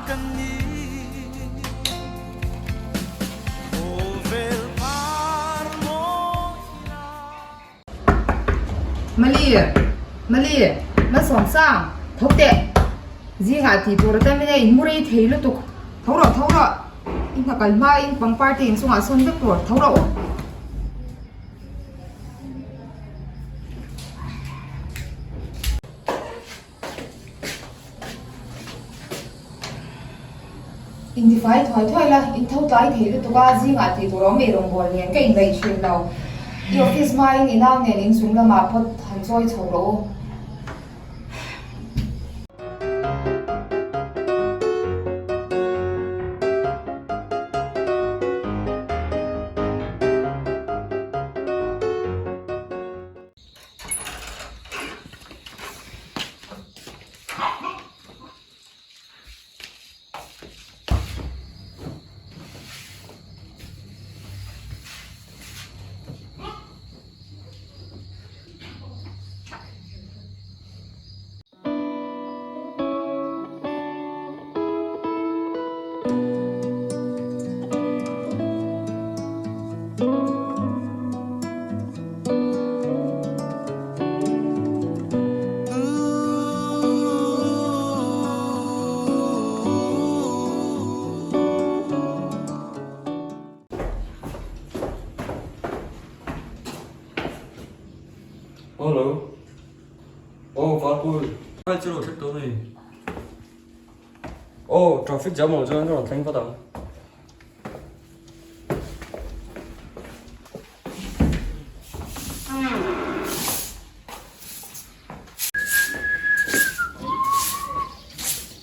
kan ni. Khawvel par mawi la. Mali, Mali, Malsawmsang, tho teh. Zingah tih tur atan mai a in mu rei thei lutuk. Tho rawh, tho rawh. I hna kal hmain pangpar te inchungah sawn vek tur. Tho rawh u. Intifai thuai thuai la, in tho tlai thei lutuk a, zingah tih tur awm ei rawngbawl nen ka indaih thin lo. I office hmain i nau nen inchung lamah phawt han chawi chho rawh u. Hello. Aw Valpui. Hai chu lo thleng tawh mai. Aw traffic jam lo chuan ka rawn thleng vat ang.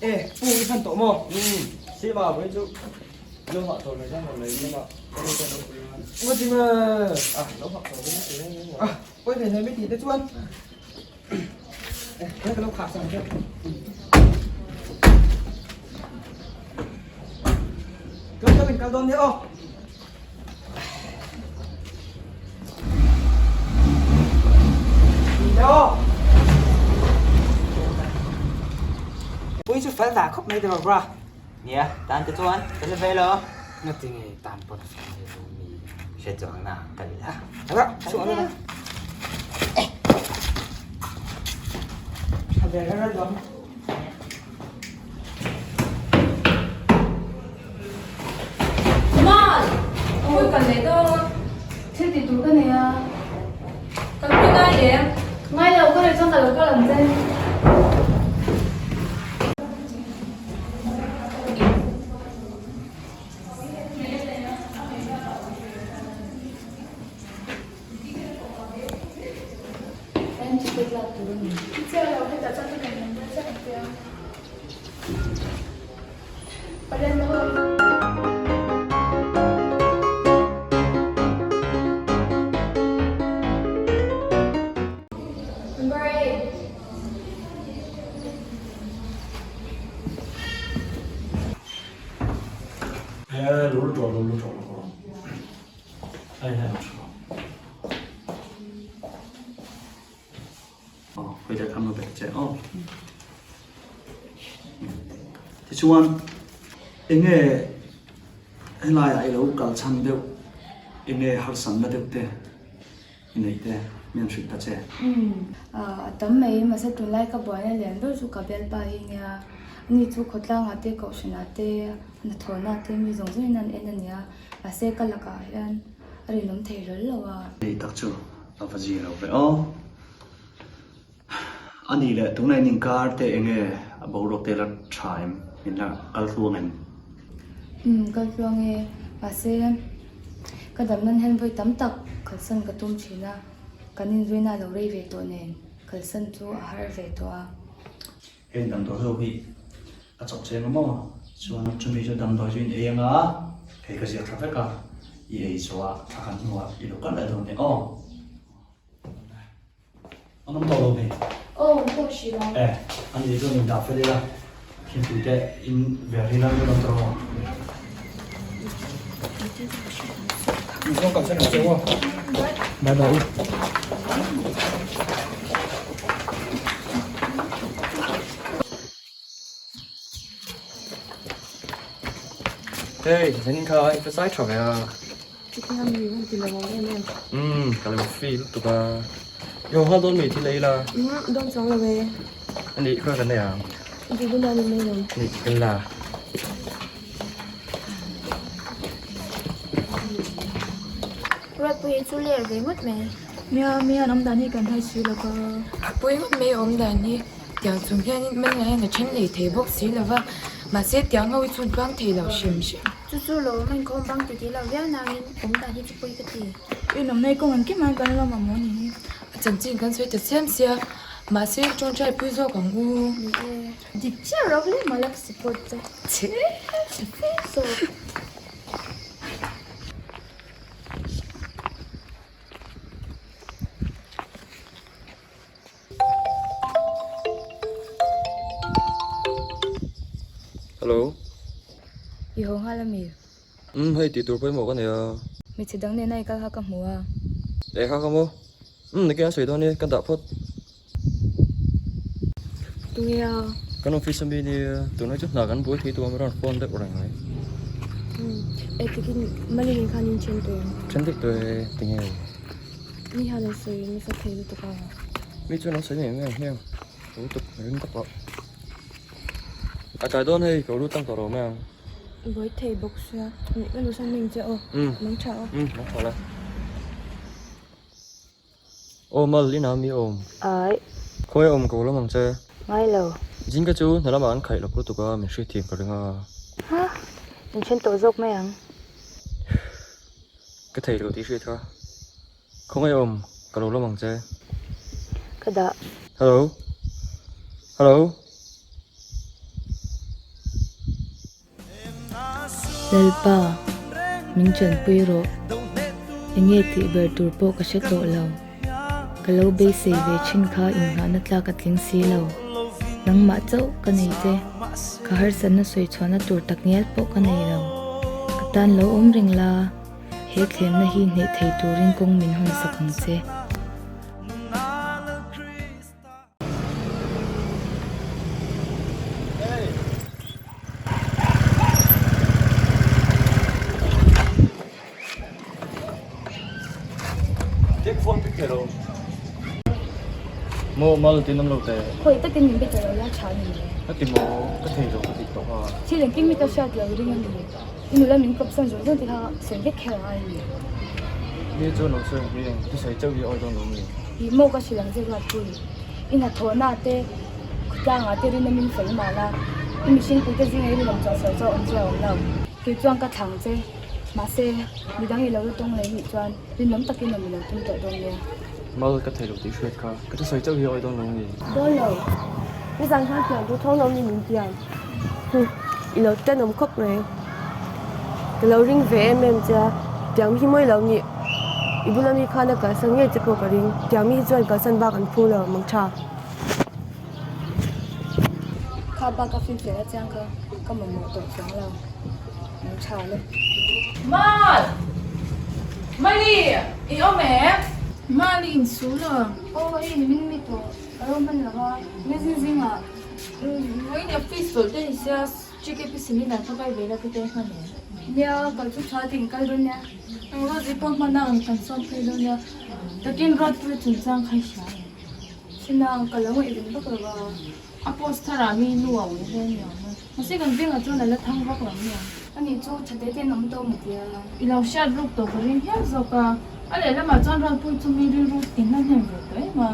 E pu i hman tawh maw? Umm sima vawi chu lo hah tawh mai chuan rawn lei lam a ka nu chuan lo pui a. Ngaw chi maw? Ah lo hah tawh mai chu reng reng Ah pawi ve hle mai tih te chuan e ka lo khah sang che. Tluang deuhin kal dawn nia aw. Pui chu fel dah khawp mai tiraw bra. Nia, tan te chuan ka la ve lo. Ngati nge tan pawn a fel ve lo mi? Hre chuang na ka ni la. Hala, chhuah na. Tha ve reng reng dawn. Mal! Ui kan leh dawn. Thil tih tur ka nei a. Kan pui ngai em? Ngai lo, ka reh chuan ka lo kal ang che. Tichuan enge helaiah i lo kal chhan deuh enge harsatna deuh te i neih te min hrilh ta che. A tam mai mahse tunlai ka buaina lian ber chu ka bialpa hi nia ani chu khawtlangah te kohhranah te hnathawhna te mi zawng zawngin an en a nia mahse ka lakah hian a rinawm thei hlawl lo a. Hei tak chu a va zir lo ve aw. A nih leh tunah in inkar te enge a boruak te la tha em? In la kal tluang em? Umm kal tluang e. Mahse ka dam nan hian vawi tam tak kalsan ka tum thin a, kan inzuina a lo rei ve tawh nen kalsan chu a har ve tawh a. Heng damdawi ho hi a chawp cheng a maw? Chuan chumi chu damdawi chu in ei anga hei ka ziak thla vek a, i ei zawh a thla khat hnuah i lo kal leh dawn nia aw. An awm tawh lo mi? Aw awm tawh si lo. E, an ni chuan in dah fel ila, thingpui te in ve ril ang dawn tawh maw? Min zawng kalsan ang che u aw. Bye bye. Hey, zanin kha i pasai tha ve a. Chutia mi rawn ti lo ang em em. Umm, ka lo free lutuk a. I haw nghal dawn mi thil ei la? Umm, dawn chuang lo e. A nih kha kan nei ang. I duh hun a ni mai lo. Nih, kan la. Ruatpuii chu ler ve ngawt mai. Nia, mi an awm dan hi kan hai si lo ka. A pawi ngawt mai awm dan hi tiang chung hianin hmangaih hian a then lei thei bawk si lo va, mahse tiang ho hi chu an tluang thei lo hrim hrim. Chu chu lo awm inkhawm bang ti ti lo viau nangin awm dan hi chu pawi ka ti. Inawmna hi kawng engkim ah kan lawm ang maw ni hi. A chanchin kan sawi ta chiam sia, mahse tawngtai pui zawk ang u. Ni e. Dik chiah ro hle mah la ka support che. Che. So. Hello. I haw nghal ami? Umm hei tih tur pawimawh ka nei a. Hmeichhe dang nena i kal kha ka hmu a. Eh kha ka maw? Umm nikin an sawi dawn e, ka dah phawt. Tunge a? Kan office ami nia, tunlai chu hna kan buai thei tur a rawn phone deuh reng mai. Umm eh tikin Malin khan in then tawh em? Then daih tawh e, tinge? Mi hian an sawi nasa thei lutuk a. Mi chuan an sawi ngei ngei ang hmiang, lutuk ring tak loh. A tlai dawn hei, ka lut ang tawh lo mai ang. Buai thei bawk sia, nih ka lusan hming che aw, mang tha aw. Umm, mang tha la. Aw mal, inah mi awm. Ai. Khawi a awm ka ulawm ang che. Ngai lo. Zing ka chu hna lamah an khaih lawk lutuk a, min hriat thiam ka ring a. Ha, min then tawh zawk mai ang. Ka thei lo tih hriat kha. Khawngaih awm, ka lo lawm ang che. Ka dah. Hello. Hello. Lalpa, min chanpui rawh. Enge tih ber tur pawh ka hre tawh lo. Ka lo beisei ve thin kha inngahna tlak a tling si lo. Nangmah chauh ka nei che. Ka harsatna sawi chhuahna tur takngial pawh ka nei lo. Ka tan lo awm reng la. He thlemna hi hneh thei turin kawng min hawn sak ang che. Maw mal tin awm lo teh. Khawi takin min be ta lo la tha ni. Ka ti maw ka thei lo ka ti tawh a. Thil engkim hi ka hriat lo ring a ni. I nula min kawp san zawng zawng te kha sawi vek kher a ni. Mi chuan lo sawi ang hian thusawi chauh hi a awi dawn lo mi? Ih maw ka hrilh ang che Ruatpui. I hnathawhna te khawtlang ah te rin awmin fel mah la, i mihring puite zinga i rinawm chawh sawi chu a awm chu a awm lo. Kei chuan ka thlang che, mahse midang i lo la tawng leh nih chuan rinawm takin awm i lo tum tawh dawn nia. Mal ka thei lo tih hriat kha ka thusawi chauh hi a awi dawn lo mi? Dawn lo. Nizan khan pian duh tho lo ni min pian. Huh, i lo tenawm khawp mai. Ka lo ring ve em em che a, tiang hi mawi lo ni. I bula mi khan a kalsan ngei che pawh ka ring, tiang mi hi chuan kalsan bak an phu lo, mang tha. Kha bak a finfiah na chiang kha ka mamawh tawh chuang lo, mang tha le. Mal! Mali! I awm em? Mal i insu lo. Aw hei ni min mi tawh, ka lo hman lo a, ni zing zingah. Vawiin office chawlh te ni sia GKP seminar kha kai ve la ka te hman em? Nia kal chu tha ting kal dawn nia. Eng Rosie pawh hman a ang kan sawm phei dawn nia. Takin road pui chungchang kha i hria em? Hria ka lo ngaihven vak lo a. A post thar ah mi nu a ui hle ni ang a. Mahse kan vengah chuan a la thang vak lo nia. Ani chu tha te ten awm tawh maw tia. I lo hriat ruk tawh ka ring hial zawk a. A lehlamah chuan Ruatpui chu mi rilru tin a hnem ve tawh em a.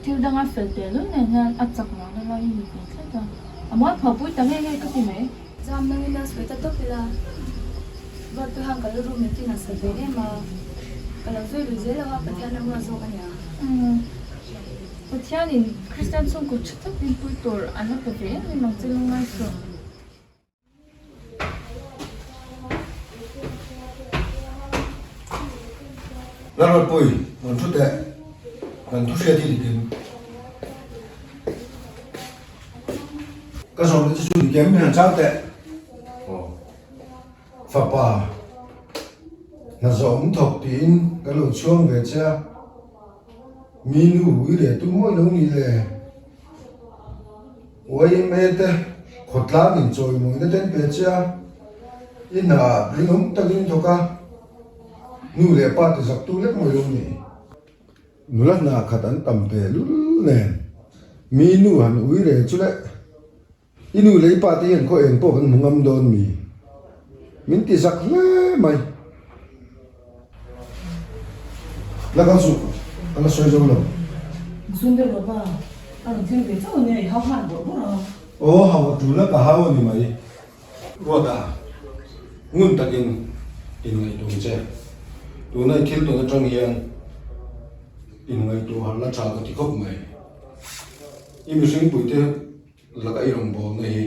Thil danga fel teh lul nen hian a chak lohna lai hi ni ve tlat a. A mual phawpui ta ngei ngei ka ti mai. Zam nangin a sawi ta tawp ila. Ruatpui khan ka lu rum min tin a sawi ve em a. Ka lo zui lui zel lo a, Pathian a ruat zawk a nia. Umm. Pathianin Kristian chhungkaw tha tak dinpui tur an la pe ve em em ang che lungngai suh. Lalruatpui, rawn thu teh, kan thu hriat hi dik em? Ka zawhna che chu dik em? Min han chang teh. Aw. Fapa, hna zawh awm thawk tiin kan lo chhuang ve che a, mi nu ui leh tu mawi lo ni le. YMA te khawtlang in chawimawina te an pe che a. I hna rinawm takin i thawk a, nu leh pa ti zaktu lek mai lo ni. Nula hna khat an tam ve lul nen, mi nu han ui reng chu le. I nu leh i pa te hian khaw eng pawh kan hmu ngam dawn mi? Min ti zak hle mai. La kal suh, ka la sawi zo lo. Zun deuh rawh pa, a rawn thleng ve chauh ania i hau nghal bawrh bawrh a. Aw hau a tul a ka hau a ni mai. Ruata, ngun takin inngaihtuah che. Tuna i thil tawn atang hian inngaihtuah harh la tha ka ti khawp mai. I mihring puite Laka i rawngbawlna hi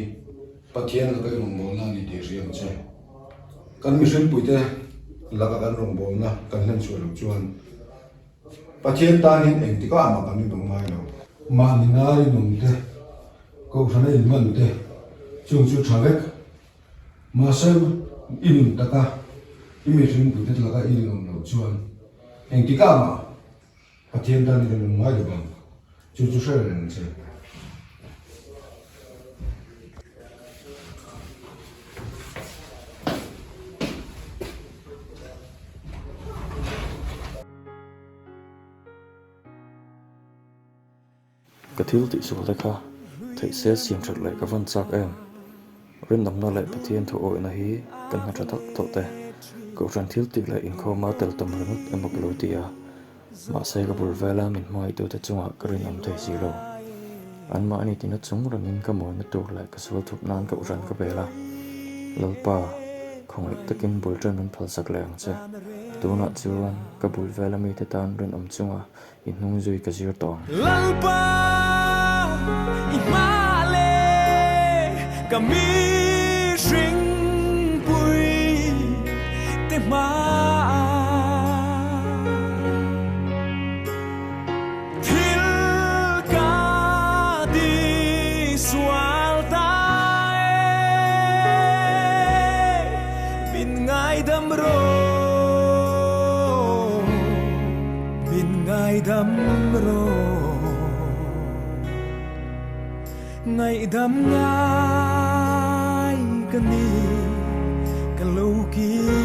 Pathian laka i rawngbawlna a ni tih hria ang che. Kan mihringpuite laka kan rawngbawlna kan hlen chhuah loh chuan Pathian tan hian engtikah amah kan rinawm ngai lo. Mahni ngai rinawm te, Kohhrana inhman te chung chu tha vek. Mahse i nun taka i mihringpuite laka i rinawm loh chuan engtikah amah Pathian tan i rinawm ngai lo ang, chu chu hre reng ang che. Ka thil tihsual te kha theih se siam that leh ka van chak em? Rinawmna leh Pathian thu awihna hi kan hna tha tak tawh te, Kohhran thil tih leh inkhawma tel tam ringawt emaw ka lo ti a. Mahse ka bul vela min hmangaihtute chungah ka rinawm thei si lo. Anmahni tina chung rengin ka mawina tur leh ka sual thup nan Kohhran ka bel a. Lalpa, khawngaih takin bul ṭan min phalsak leh ang che. Tunah chuan ka bul vela mite tan rinawm chungah I hnung zui ka zir tawh ang. Lalpa i hma leh ka mihring pui te hma thil ka ti sual ta e min ngaidam rawh. Min ngaidam rawh, ngaihdam ngai ka ni, ka lo kir.